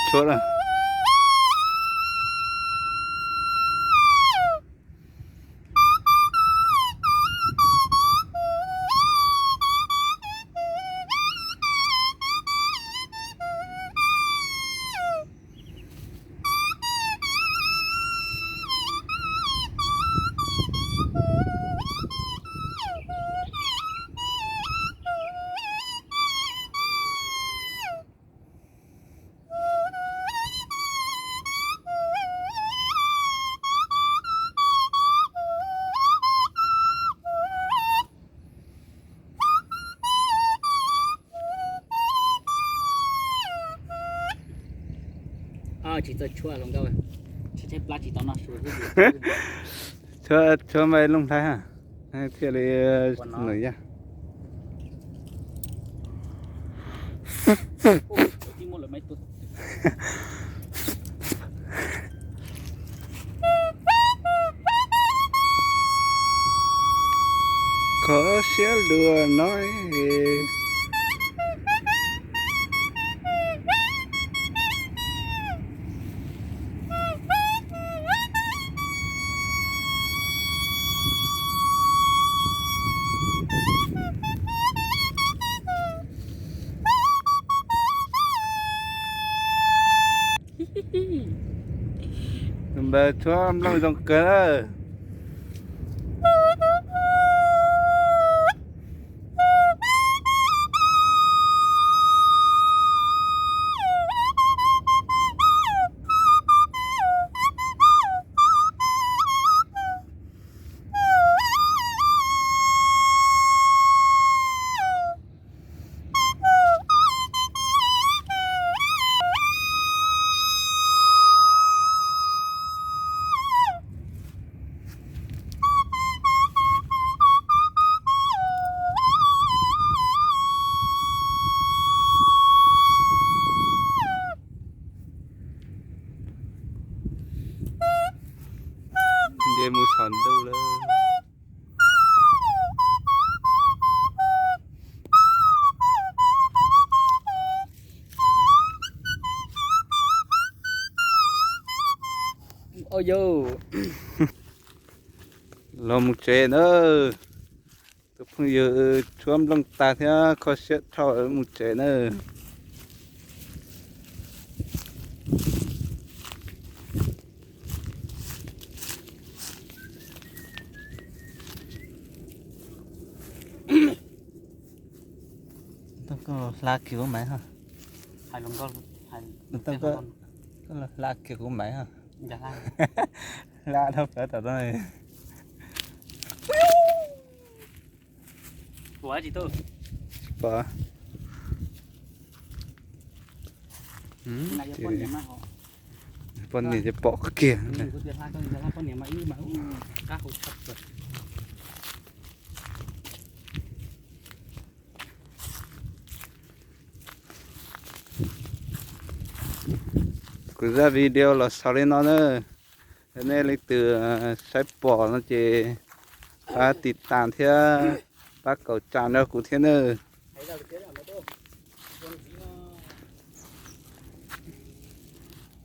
Tshuab na. Tsis txawj tshuab hluas nkauj, tshaib plab tsis tau noj su. Tshuab, tshuab npaj looj hlaib ha, thiaj li nws yaj. Kho siab dua no. Tus npawg tshuab nplooj zoo kawg na. Nce mus saum ntuj lawm. Los mus tsev na. Tus phooj ywg tshuab nplooj tag thiab kho siab dhau mus tsev na. Hla kiag kuv maiv ho. Hla kiag kuv maiv ho. Hla dhau plaws tom no. Pom. Poj niam ces pom kiag. Kuv zaj video los xaus li no na. Nej leej twg saib pom no ces pab tiv tas thiab pab kaum tsam nrog kuv thiab nawb.